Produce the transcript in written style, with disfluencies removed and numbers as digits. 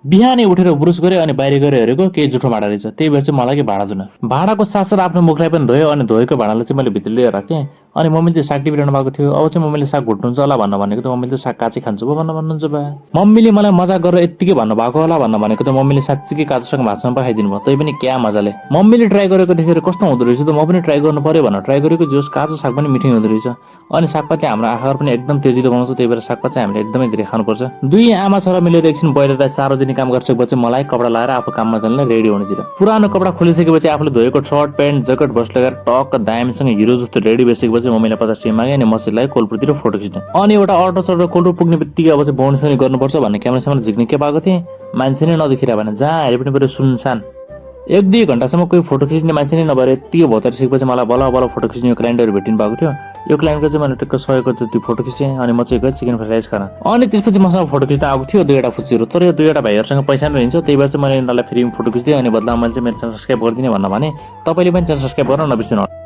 बिहानै उठेर ब्रुस गरे अनि बाहिर गएर हेरेको केही जुठो भाँडा रहेछ। त्यही भएर चाहिँ मलाई भाँडा धुन। भाँडाको साथसाथ आफ्नो मुखलाई पनि धोयो अनि धोएको भाँडालाई चाहिँ मैले भित्र लिएर राखेँ। अनि मम्मीले चाहिँ साग टिपिरहनु भएको थियो। अब चाहिँ मम्मीले साग भुट्नुहुन्छ होला भन्न भनेको त मम्मीले त साग काँचै खान्छु पो भन्न भन्नुहुन्छ बा। मम्मीले मलाई मजाक गरेर यत्तिकै भन्नु भएको होला भन्न भनेको त मम्मीले साँच्चीकै काँचोसँग भातसँग पकाइदिनु भयो। तै पनि क्या मजाले। मम्मीले ट्राई गरेको देखेर कस्तो हुँदो रहेछ त म पनि ट्राई गर्नु पर्यो भनेर ट्राई गरेको जोस काँचो साग पनि मिठै हुँदो रहेछ। अनि सागपातले हाम्रो आँखाहरू पनि एकदम तेजिलो बनाउँछ। त्यही भएर सागपात चाहिँ हामीले एकदमै धेरै खानुपर्छ। दुई आमा छोरा मिलेर एकछिन बाहिर चारो दिने काम गरिसकेपछि मलाई कपडा लाएर आफू काममा जाने रेडी हुनेतिर। पुरानो कपडा खोलिसकेपछि आफूले धोएको सर्ट प्यान्ट ज्याकेट बस लगाएर टक्क दामीसँग हिरो जस्तो रेडी भइसकेपछि मम्मीलाई 50 रुपियाँ मागे अनि मसिलाई कोलपुरतिर फोटो खिच्ने। अनि एउटा अटो चढेर कोलपुर पुग्ने बित्तिकै अब चाहिँ बाउन्सरी गर्नुपर्छ भन्ने क्यामेरासम्म झिक्ने के पाएको थिएँ। मान्छे नै नदेखिरा भने जहाँ हेरे पनि बरु सुनसान। 1-2 घन्टासम्म कोही फोटो खिच्ने मान्छे नै नभएर यति भौतारिसकेपछि मलाई बल्ल बल्ल फोटो खिच्ने यो क्लाइन्टहरू भेटिनु भएको थियो। यो क्लाइन्टको चाहिँ मैले टक्क 100 को जति फोटो खिचेँ अनि म चाहिँ गएँ चिकन फ्राइड राइस खान। अनि त्यसपछि मसँग फोटो खिच्दा आएको थियो 2 वटा फुच्चीहरू। तर यो 2 वटा भाइहरूसँग पैसा नै लिन्छ। त्यही भएर चाहिँ मैले यिनीहरूलाई फ्रीमा फोटो खिच्दिएँ अनि बदलामा मैले चाहिँ मेरो च्यानल सब्स्क्राइब गरिदिने भन्न भने। तपाईँले पनि च्यानल सब्स्क्राइब गर्न नबिर्सिनु।